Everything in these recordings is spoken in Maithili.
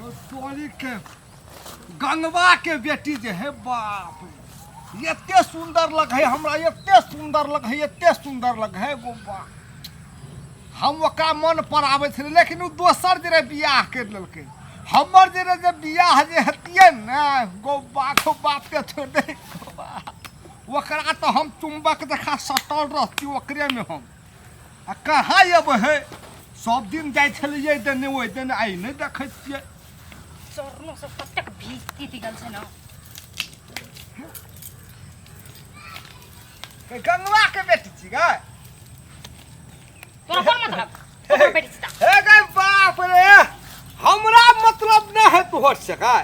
तोरी के गंगवा के बेटी जे है बाप रे, एते सुंदर लग है हमरा, एते सुंदर लग है, एते सुंदर लग है गो बा। हम ओकरा मन पर आबै छलै, लेकिन ओ दोसर जे रहे बियाह करि लेलकै। हमर जे रहे जे बियाह जे हेतियै ने गो बा, गो बापे छोड़ि दे गो बा। ओकरा तऽ हम चुम्बक जकाँ सटल रहती ओकरेमे हम। आ कहाँ अबै है, सब दिन जाइ छलियै देने ओहि देने, आइ नहि देखै छियै। चरणो सब कतेक भीज तीत गेल छै ने। गंगवा के बेटी छी गै? तोरा कोन मतलब ओकर बेटी छी? हे गै बाप रे, हमरा मतलब नहि है तोहर से गै।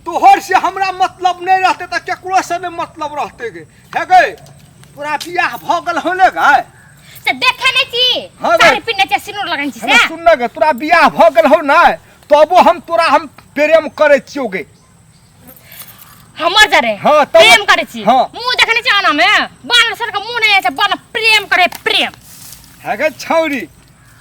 तोहर से हमरा मतलब नहि रहतै तऽ केकरो से नहि मतलब रहतै गै। हे गै, तोरा बियाह भऽ गेल हो ने गै? से देखे नहि छी। हाँ गै। साड़ी पिन्हने छी, सिनूर लगेने छी। हमरा से सुन ने गै, तोरा बियाह भऽ गेल हो ने, तबो हम तोरा हम प्रेम करै छियौ गै। हमर जरे हाँ, तब- प्रेम करे छी? हाँ। मुंह देखने छी आना में बानर सर के मुंह नहीं छै, बानर प्रेम करे प्रेम। हे गै छौरी,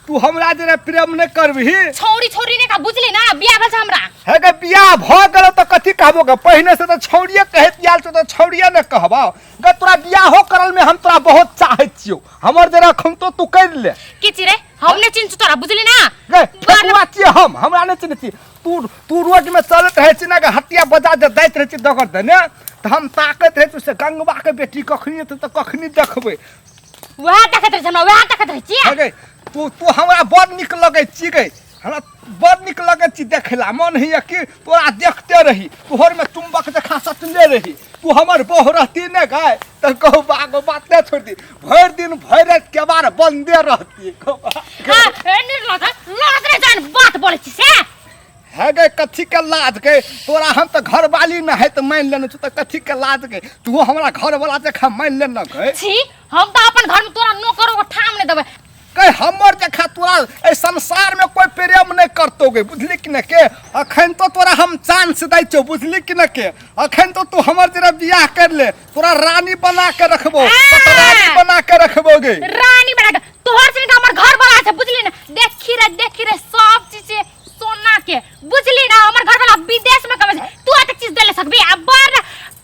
तू हमरा जरे प्रेम नहि करबिही? छौरी छौरी नहीं का, बुझली ना, बियाह भेल छै हमरा। हे गे, बियाह भऽ गेल तऽ कथी कहबो गे? पहिने से तऽ छौड़िए कहैत आयल छौ तऽ छौड़िए ने कहबौ गे। तोरा बियाहो करल में हम तोरा बहुत चाहैत छियौ, हमर जरा अखन तो तू कर ले। की छी रे? हम नहीं चिन्ह तोरा, बुझली ना। गे ठकुआ छियै हम, हमरा नहि चिन्है छी तू। तू रोड में चलैत रहै छी ने गे, हटिया बजा जे दैत रहै छी दगड़ देने, तऽ हम ताकैत रहै छी से गंगवा के बेटी कखनी एतै तऽ कखनी देखबै। वएह देखैत रहै छी हमरा, वएह देखैत रहै छी। हे गे, तू तू हमरा बड़ नीक लगै छी गे, हमरा बड़ नीक लगै छी देखला, मन होइए कि तोरा देखते रही, तोहर में चुम्बक जकाँ सटले रही। तू हमर बहू रहती ने गाय तऽ कहू बागो बात नहि छोड़ती, भरि दिन भरि राति केबाड़ बंदे रहती। कहू बा- हाँ, ए निर्लज, लाज रे जान बात बोलै छी से। हे गे, कथी के लाज गे? तोरा हम तऽ घरवाली न है तऽ मानि लेने छौ, तऽ कथी के लाज गे? तू हमरा घरवाला जकाँ मानि लेने गे। छी, हम तऽ अपन घर में तोरा नौकर एगो ठाम नहीं देबै। कै हमर जकाँ तोरा एहि संसार में कोई प्रेम नहीं करतो गे, बुझली कि न के? अखन तो तोरा हम चांस दै छौ, बुझली कि न के? अखन तो तू हमर जरा बियाह कर ले, तोरा रानी बना के रखबो, रानी बना के रखबो गे। रानी बना के तोहर से हमर घर वाला छै, बुझली ना? देखी रे, देखी रे, सब चीज छै सोना के, बुझली ना? हमर घर वाला विदेश में कमे छै, तू एते चीज दे ले सकबी? आ बड़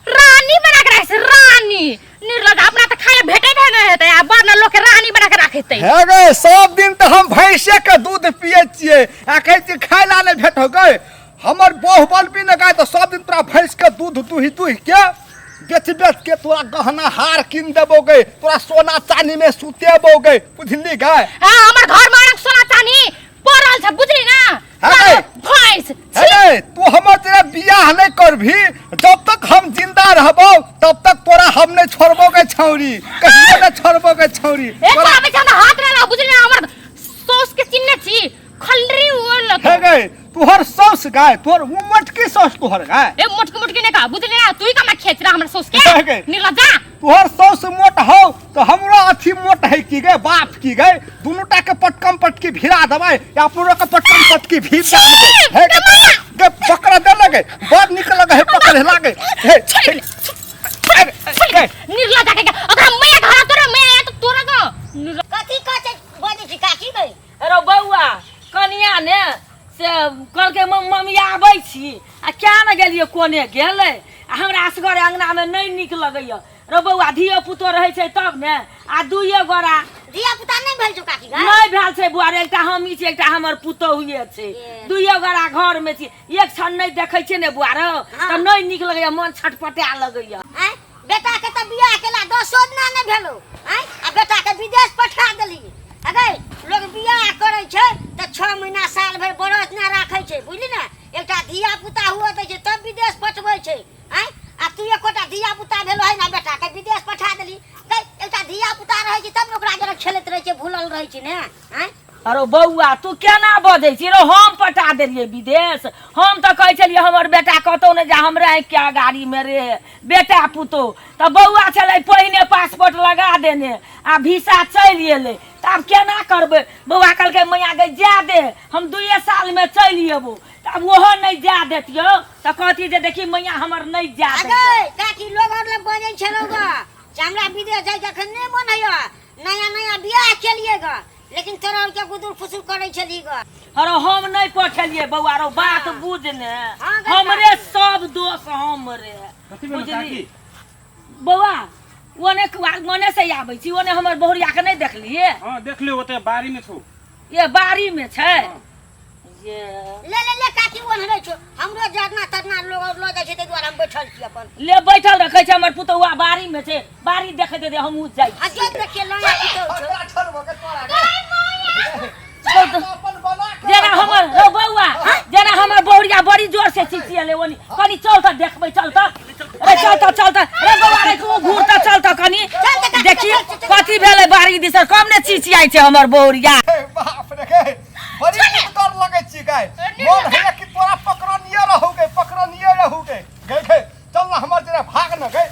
रानी बना के राखे छै रानी। निर्लज, अपना तऽ खाय भेटैत है नहीं हेतै, आ बड़ ना लोक के रानी बना के राखेतै। हे गे, सब दिन तऽ हम भैंसे के दूध पियै छियै आ कहै छी खाय ला नहि भेटो गे। हमर बहु बलबी ने गाय तऽ सब दिन तोरा भैंस के दूध दुहि दुहि के बेच बेच के तोरा गहना हार कीन देबो गे, तोरा सोना चांदी में सुतेबो गे, बुझली गे? हाँ, हमर घर में अनेक सोना चांदी पड़ल छै, बुझली ना? हे गे। भैंस। हे गे, तू हमर तेरा बियाह नहीं करभी जब तक हम जिंदा रहबो तब तक तोरा हम नहीं छोड़बो गे छौरी, कहियो नहीं छोड़बो गे छौरी। एक तोरा- आबै छै हमरा हाथ ना लगा, बुझली ना? हमर सौस के चिन्ह छी खलरी उड़ हे गे, तोहर सौस गाय, तोहर उ मोटकी सौस तोहर गाय। ए मोटकी मोटकी नहीं का, बुझली ना? तू ही का मैं खेच रहा हमरा सौस के। हे गे। निर्लज्जा। तोहर सौस मोट हौ तो हमरो अथी मोट है की गे, बाप की गे? दुनू टा के पटकम पटकी भिड़ा देबै या अपनो के पटकम पटकी भीड़ देबै। हे गे, गे पकड़ दे लगे, बड़ नीक लगे है पकड़े लागे। हे छोड़ हे, हे, निर्लज्जा के अगर मैं घर तोरा मैं आया तो तोरा का निर्लज्जा। कथी कहै बजै छी काकी गई? अरे बौआ, कनिया ने से कहलकै मम्मी आबै छी, आ क्या ने गेलियै, कोने गेलै? आ हमरा असगरे अङ्गनामे नहि नीक लगैया रो बौआ, धियो पुतो रहै छै तब ने, आ दुइए गोरा। धिया पुता नहि भेल छौ काकी गई? नहि भेल छै बौआ रे, एकटा हमही छी, एकटा हमर पुतोहुए छै, ए। दुइए गोरा घरमे छी, एक क्षण नहि देखै छियै ने बौआ रौ तऽ नहि नीक लगैया, मन छटपटा लगैया। आँय, बेटा के तऽ बियाह केला 10 दिना नहि भेलो, आँय, आ बेटा के विदेश पठा देली। अगे लोग बियाह करै छै तऽ 6 महीना साल भरि बरस ना राखै छै, बुझली ने? एकटा धिया पुता हुअ दै छै तब विदेश पठबै छै। आँय, आ तू एकोटा धिया पुता भेलो है ना, बेटा के विदेश पठा देली गै। एकटा धिया पुता रहै छै तब ने ओकरा जरा खेलैत रहै छै, भूलल रहै छै ने। आँय अरे बौआ, तू केना बजै छी रो? हम पठा देलियै विदेश? हम तऽ कहै छलियै हमर बेटा कतौ नहि जा, हमरा आँखिके अगाड़ीमे रे बेटा पुतोह। तऽ बौआ छलै पहिने पासपोर्ट लगा देने आ वीसा चलि एलै, तऽ आब केना करबै बौआ? कहलकै मैया गै जा दे, हम 2 सालमे चलि एबौ। तऽ आब ओहो नहि जा देतियौ तऽ कहती जे देखी मैया हमर नहि जा अगै दैया। काकी, लोग और लग बजै छलौ ग जे हमरा विदेश जाइके अखन नहि मन होइए, नया नया बियाह केलियै ग, लेकिन तोरा आर के गुदुर फुसुर करै छली ग। अरे हम नहि पठेलियै बौआ रो, बात बुझ ने। हाँ, गै हमरे सब दोष हमरे। कथी भेलो बुझली काकी? बौआ, ओने मने से आबै छी, ओने हमर बहुरिया के नहि देखलियै? हाँ देख लियो, ओते बाड़ी में छौ। ये बाड़ी में छै ये। ले ले ले काकी, ओन्हरे छौ। हमरो जरना तरना लोग और लऽ जाइ छै, ताहि दुआरे हम बैठल छी अपन। ले बैठल रखै छै, हमर पुतौआ बाड़ी में छै, बाड़ी देखैत हेतै, हमहूँ जाइ आ छी। जो देखिए लया पुतहु छौ। अपन बना के जेना हमर रौ बौआ, जेना हमर बहुरिया बड़ी जोर से चिचियले ओनी, कनी चल तऽ देखबै, चल तऽ रे, चल तऽ, चल तऽ रे बौआ रे, तू घूर तऽ, चल तऽ कनी देखी कथी भेलै बाड़ी दिस, कम ने चिचियाइ छै हमर बहुरिया। हे बाप रे गे, बड़ी सुंदर लगै छी गाय। मोन है कि तोरा पकड़निये रहू गे, पकड़निये रहू गे। गे गे चल ना हमर जरा भाग न गे।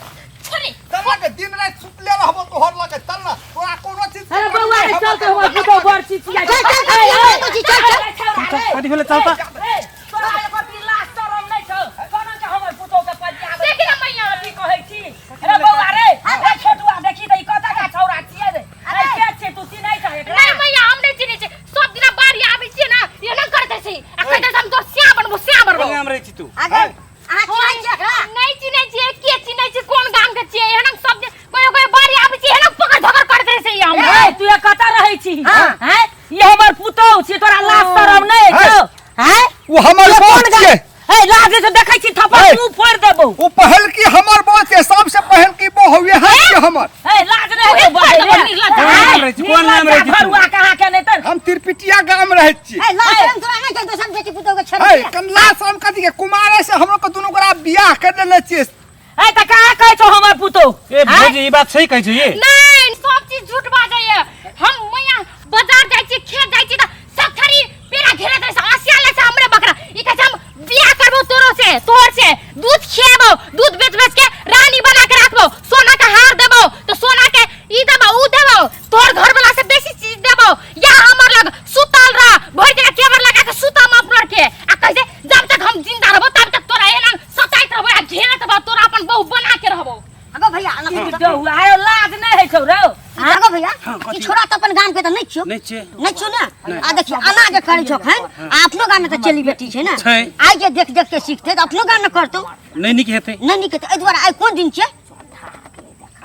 छोड़ी। चल ना गे, दिन राति सुतले रहबो तोहर लगे, चल ना तोरा कोनो चीज के अरे कमी बौआ रे, नहीं चल हेबो। तऽ हमर पुतहु बड़ चिचियाइ छै। चल, चल, चल, चल, चल, चल, चल। कथी भेलै? चल तऽ। ए, तोरा एको लाज शरम नहि छौ? कोना के हमर पुतहु के पजियाबै? देखी ना मैया। कथी कहै छी रे बौआ रे? रे छोटुआ, देखी तऽ ई कतऽ का छौड़ा छियै रे? अरे के छियै, तू चिन्है छह एकरा? नहीं मैया, हम नहीं चिन्है छियै। सब दिना बाड़ी आबै छियै ना, एना करैत छै आ कहैत छै हम तोर श्या बनबो, श्या बनबो। कोन गाम रहै छी तू? अगर अहाँ चिन्है छियै एकरा? नहीं चिन्है छियै, के चिन्है छियै, कोन गाम के छियै? एना सब दिन कोइ कोइ बाड़ी आबै छियै, एना पकड़ धकड़ करैत रहै छै ई हमरा। ए, तू कतऽ रहै छी? हैं, ई हमर पुतहु छी, तोरा लाज शरम नहि छौ? हैं, ओ हमर ये बौह कोन गाम? छियै। ए, लाज से देखै छी, थप्पड़ ए। मुंह फोड़ि देबौ। ओ पहिल की हमर बौह छियै, सबसे पहिल की बौह हउए है छियै हमर। ए, लाज नहि हेतौ बजै कोन रे? निर्लज्ज? कोन गाम रहै छी? कोन गाम रहै छी तू? भरुआ कहाँ के नहि तऽ हम तिरपिटिया गाम रहै छी। ए, लाज शरम तोरा नहि छौ दोसर बेटी पुतहु के छोड़ि है दिया? कमला शरम कथी के, कुमारे से हमरो के दुनू गोरा बियाह कर लेने छियै। ए, तऽ कहाँ कहै छौ हमर पुतहु? ए भौजी, ई बात सही कहै छी? नहीं, सब चीज झूठ बाजैया। हम मैया बाजार जाइ छी, खेत जाइ छी तऽ सब थरी पेड़ा घेरैत रहै छै, आसिया लै छै हमरे बकरा। ई कहै छै हम बियाह करबो तोरो से, तोहर से, दूध खियाबो, दूध बेच बेच के रानी बना के राखबो, सोना के हार देबो, तो सोना के ई देबो ऊ देबो, तोहर घर वाला से बेसी चीज देबो, या हमर लग सुतल रह, भरि दिन केवर लगा के सुतम अपना के। आ कहै छै जब तक हम जिंदा रहबो तब तक तोरा एना सताइत रहबो आ घेरैत रहबो, तोरा अपन बहू बना के रहबो। अगो भैया, अना ई डहुआ, आयो लाज नहि होइ छौ रौ? अगो भैया, हाँ, ई कथी? छोरा तऽ अपन गाम के तऽ नहि छियौ? नहि छियै। नहि छियौ ने? आ देखियौ, अना जे करै छौ एखन, आ अपनो गाम में तऽ चेली बेटी छै ने? छै। आइ जे देख देख के सीखतै तऽ अपनो गाम में करतौ। नहि नीक हेतै। नहि नीक हेतै। एहि दुआरे आइ कोन दिन छियै?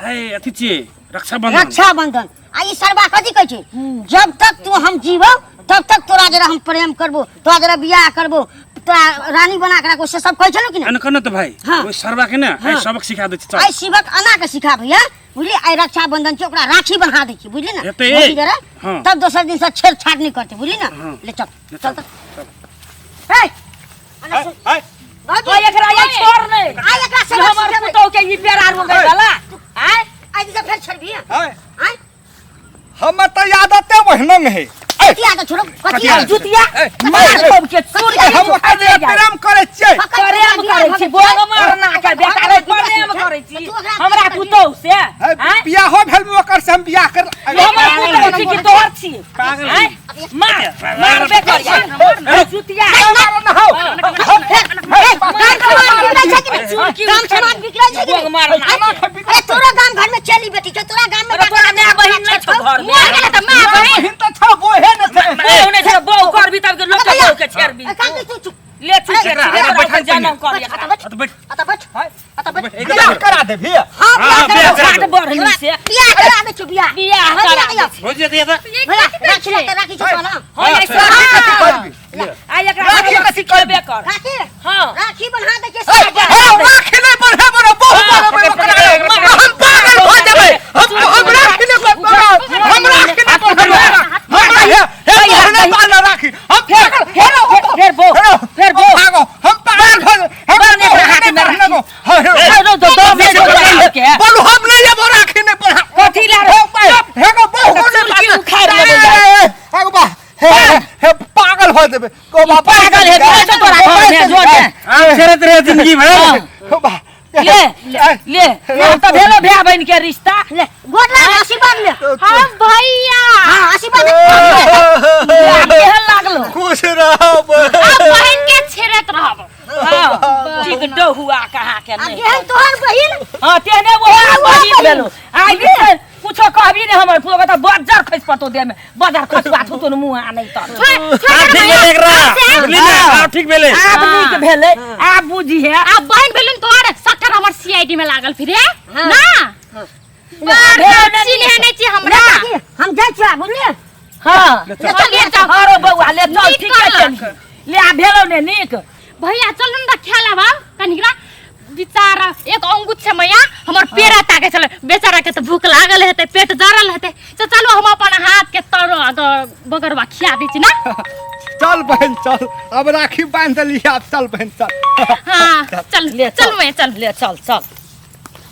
ए अथी छियै, रक्षाबंधन। रक्षाबंधन। आ ई सरबा कथी कहै छै? जब तक तू हम जीबौ तब तक तोरा जरा हम प्रेम करबो, तोरा जरा बियाह करबो, तोरा रानी बना के राखबो, से सब कहै छलो कि नहि? एना कर न तऽ भाइ, हाँ। ओहि सरबा के ने आइ हाँ। सबक सिखा दै छी, चल। आइ शिवक अना के सिखा भैया, बुझली? आइ रक्षाबंधन छै, ओकरा राखी बन्हा दै छी, बुझली ने? हेतै। भौजी जरा हाँ। तब दोसर दिन से छेड़छाड़ नहि करतै, बुझली ने? हाँ। ले चल, ले चल चल, तऽ। ए, अना सुन, है भौजी, ओ एकरा ये छोड़ नहि। आइ एकरा ई सबक हमर सिखेबै। पुतहु के ई पेड़ा रोगै वाला आय। आइ दिन से फेर छेड़बिही? है आइ हमर तऽ आदते ओहनंग है। ए, कथी आदत छोड़ो, कथी कथी आदत? जुतिया ए, मार ए, सब के चूर ए, हम ओकर जे प्रेम करै छियै। प्रेम करै छी, बोल मारना के बेटा रे, प्रेम करै छी हमरा पुतहु से? है, आँय? बियाहो भेल में ओकर से हम बियाह कर। ई हमर पुतहु छी कि तोहर छी? पागल। आँय? मार मारबे कर जुतिया। गाम समाज बिगड़ै छै कि नहि? गाम समाज बिगड़ै छै कि बोल नहि? मारना के। अरे तोरा गाम घर में चली बेटी छौ, तोरा गाम में अरे तोरा माय बहिन नहि छौ घर में? मर गेलै तऽ माय बहिन। बहिन तऽ छौ, बोहे ने छै। बहु नहि छौ, बहु करबी तब के लोक के बहु के छेड़बी। ए, काकी, तू चुप। ले चुप एकरा एकरा बैठा जनम कर बैठ, एकरा। अतऽ बैठ, अतऽ बैठ। अतऽ बैठ, अतऽ बैठ। बैठ, बियाह करा देबही? हाँ, बियाह हाँ, करा बियाह दे। करा घाट बढ़नी से बियाह करा दे छौ, बियाह। बियाह हाँ, करा बियाह। दे। भौजी एतऽ एतऽ। ई भैया, कथी कहै राखी छियै? लऽ तऽ राखी छौ तोरा। हाँ, हाँ, ऐसा। कथी करबी? आ एकरा राखी सबक कथी सिखेबे कर। राखी, हाँ। राखी बन्हा दै छै ए, सब। हे, राखी नहि बन्हेबो ने, बहु बनेबै ओकरा। हम पागल भऽ जेबै। हम राखी नहि बन्हबै। हम राखी नहि बन्हबै। हमरा हे, हे, तोहर नहि बान्ह राखी। हम पागल, हे, फेर बो, हेलो, फेर बो। भागो, हम पागल भऽ जेबै। हम बन्ह एकरा हाथ में नहि राखी। बन्हबै। हे, हे, हे, रौ, दो, दो, दो, दो, के। बोलू, हम नहि लेबो राखी नहि बन्हा। कथी ला रे? हे, हे, गो, बहु को नहि चुटकी बान्ह। उखाड़ि लेबै ए, ए, ए, ए, बा, हे, हे, हे, पागल भऽ जेबै। गो, बा, पागल हे, तोरा छौ तोरा घर में, जो ने। आम छेड़ैत रहे जिंदगी भर। हो, बा, ले ले, आब तऽ भेलो भाय बहिन के रिश्ता। ले, गोर लाग, आशीर्वाद ले। हम भैया। हाँ, आशीर्वाद ले। आब केहन लागलो? खुश रहब। हम बहिन के छेड़ैत रहब। हाँ, ठीक डहुआ कहाँ के आ नहि। जेहन तोहर बहिन हाँ, तेहने वो तेहने बहिन बहिन। भेलो। आइ भी कुछो कहबी ने हमर पुतोह तऽ बज्जर खसि पड़तौ। कतौ देह में बजार खसुआ थुथुन मुँह आनै तऽ छोड़ छोड़ आब ठीक भेलै एकरा बुझली ने आब ठीक भेलै आब नीक भेलै आब बुझिहे। आ बहन भेलुन तोहर सट्टर हमर सीआईडी में लागल फिरे ना। भेल बड़ ने चिन्हे नीक। नहीं छी हमरा। काकी, हम जाइ छियै बुझलियै। हाँ। ले चल। अरे बौआ, ले चल। नीक ठीके करलक। चल ले, आ भेलौ ने नीक। भैया, चलू ने खेला बा कनिकरा। बेचारा एक अंगूठ छै मैया, हमर पेड़ा ताके छलै। बेचारा के तऽ भूख लागल हेतै, पेट जरल हेतै। तऽ चलू, हम अपन हाथ के तर बगरवा खिया दै छी ना। चल बहन चल, अब राखी बांध देली, आब चल बहन चल। हाँ चल। ले चल मैया चल। ले चल चल।